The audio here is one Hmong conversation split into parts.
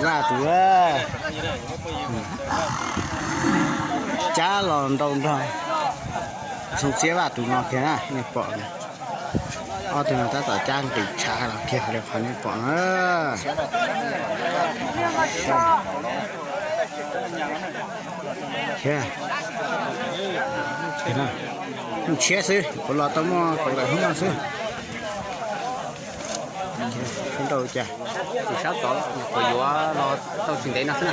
Vaj tus, cab los ntau nrog Xoo Txiab Vaj tus no kiag na, nej pom na. Ob tug no tab tom cab nqis tshav los kiag li qhov nej pom na. Tshiab xwb, kuv los tau muaj kaum lawm hnub no xwb. Nrau cas, tus sab tod puas yuav los tau tsis ntev no xwb na.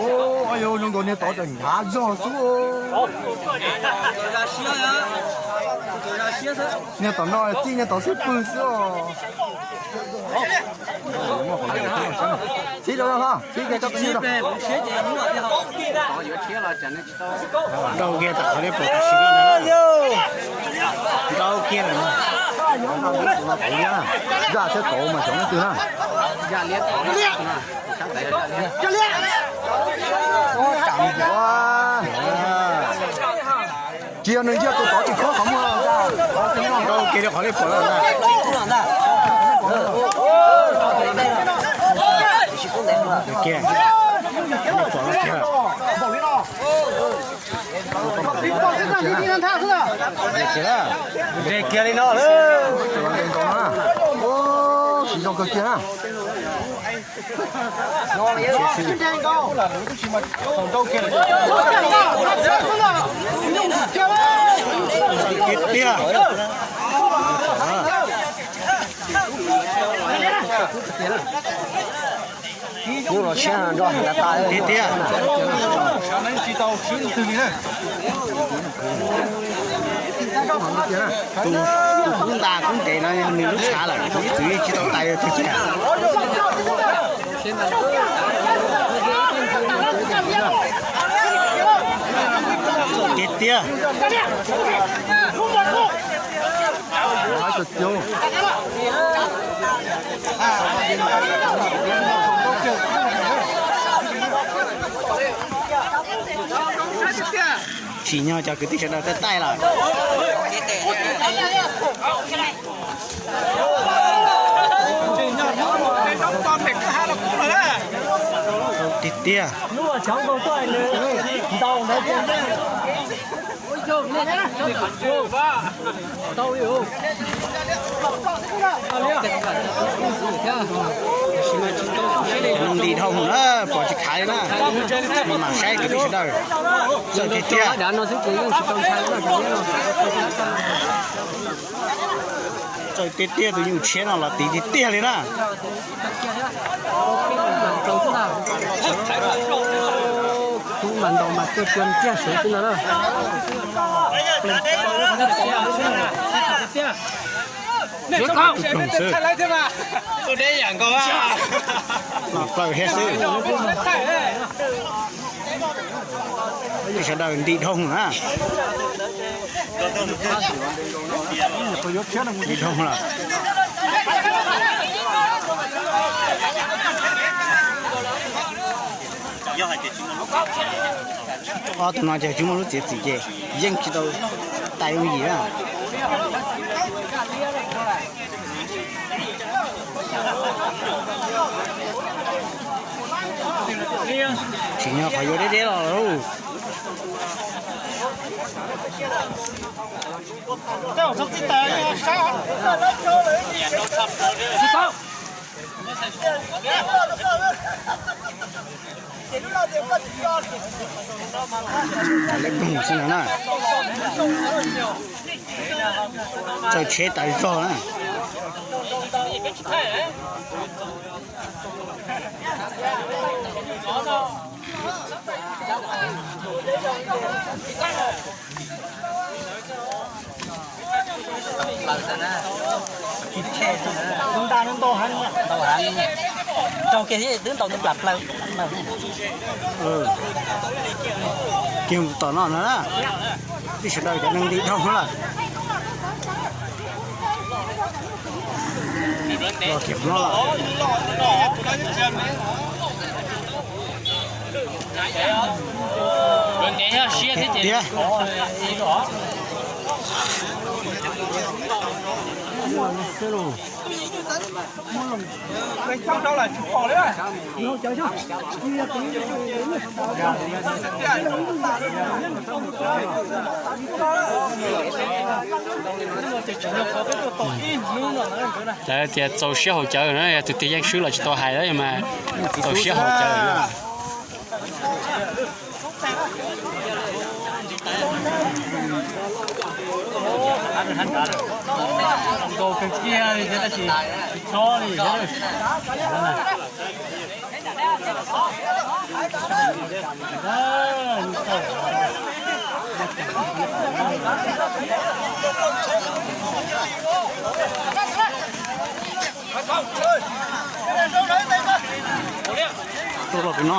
Ua, zoo nkaus niag tod tseem nrhav zog xwb. Niag tom no txij niag tod xwb pw xwb os. Txib rau no, txib kiag rau peb. Rau kiag tam qhov nej pom tam sim no na. Rau kiag lawm. Zaj thiab kauv mas xyov leej twg na. Tsis yog nws nciaj tus tod tsis khob qhov muag. Rau kiag li qhov nej pom no na. Kiag, nej pom no kiag. Kiag, kiag li no. Tsis zoo kawg kiag na. Tiag tiag. Hnub no tshiab nroj heev tas tas. Tiag tiag. Tus kub nta kub ntev no yog nws lub tshav lawm, tus ib txwv tsis tau tais yog tus cas. Tiag tiag. Tsim nyog cov kwv tij sawv daws taij taij lawm. Tiag tiag. Nws ntim dhau na, pom tsis khav li na. Mam saib kwv tij sawv daws. Txawj tiag tiag. Txawj tiag tiag, tus nyuj tshiab no los tiv tiag tiag li na. Tub mas ntaus mas tuaj tua ntxiag sawv xwb no na. Ploog xwb. Mas plaws hiab xwb. Sawv daws ntim dhau na. Ntim dhau lawm. Ob tug no ces tsis muaj lub txiav txim ces yeej tsis tau tais yooj yim na. Tsim nyog qhov yuav deb deb los lauj. Leb ploog xwb no na. Txawj tsheb tawv zog na. Ntau heev. Raug kiag thiab twb ntaus tau plam plaws. Kiag mus tom no na, tib sawv daws cov neeg nti dhau lawm. Los kiag no lawm. Tiag. Lawv tias txaus siab haum cawv na, yog tus twg yeej swb los tsis tau hais mas txaus siab haum cawv. Nkaus kawg kiag li thiab tab sis tsis txhob li. Tuaj los pem no.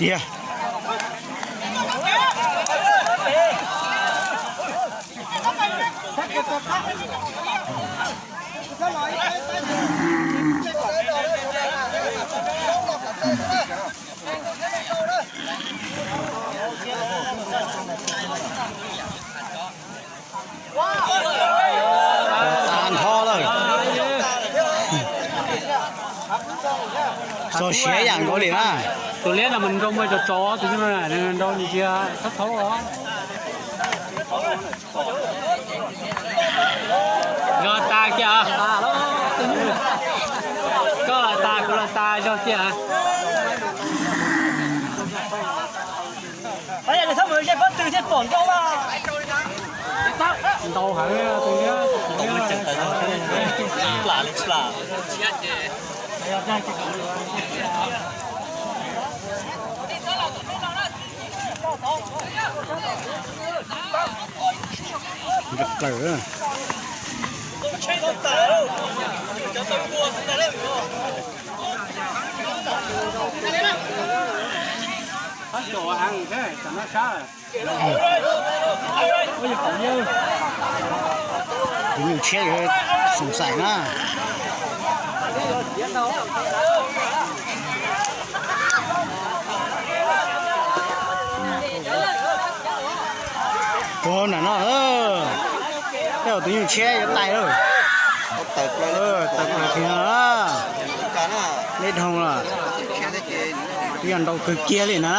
Tiag. Tag nrho lawm. Txaus siab yam nkaus li na. Tus liab no mas nrau muaj tso tso tus no nrau nws cia thab thaub os. Los tas kiag. Koj los tas kuv los tas zog kiag. Ntau heev tus liab. Nrov plaws. Tus nyuj tshiab yuav xoom xaim na. Puag nram no, tej zaum tus nyuj tshiab yuav tais lawm. Tawm plaws tiag na. Deb dhau lawm. Twb yog nrau kawg kiag li na.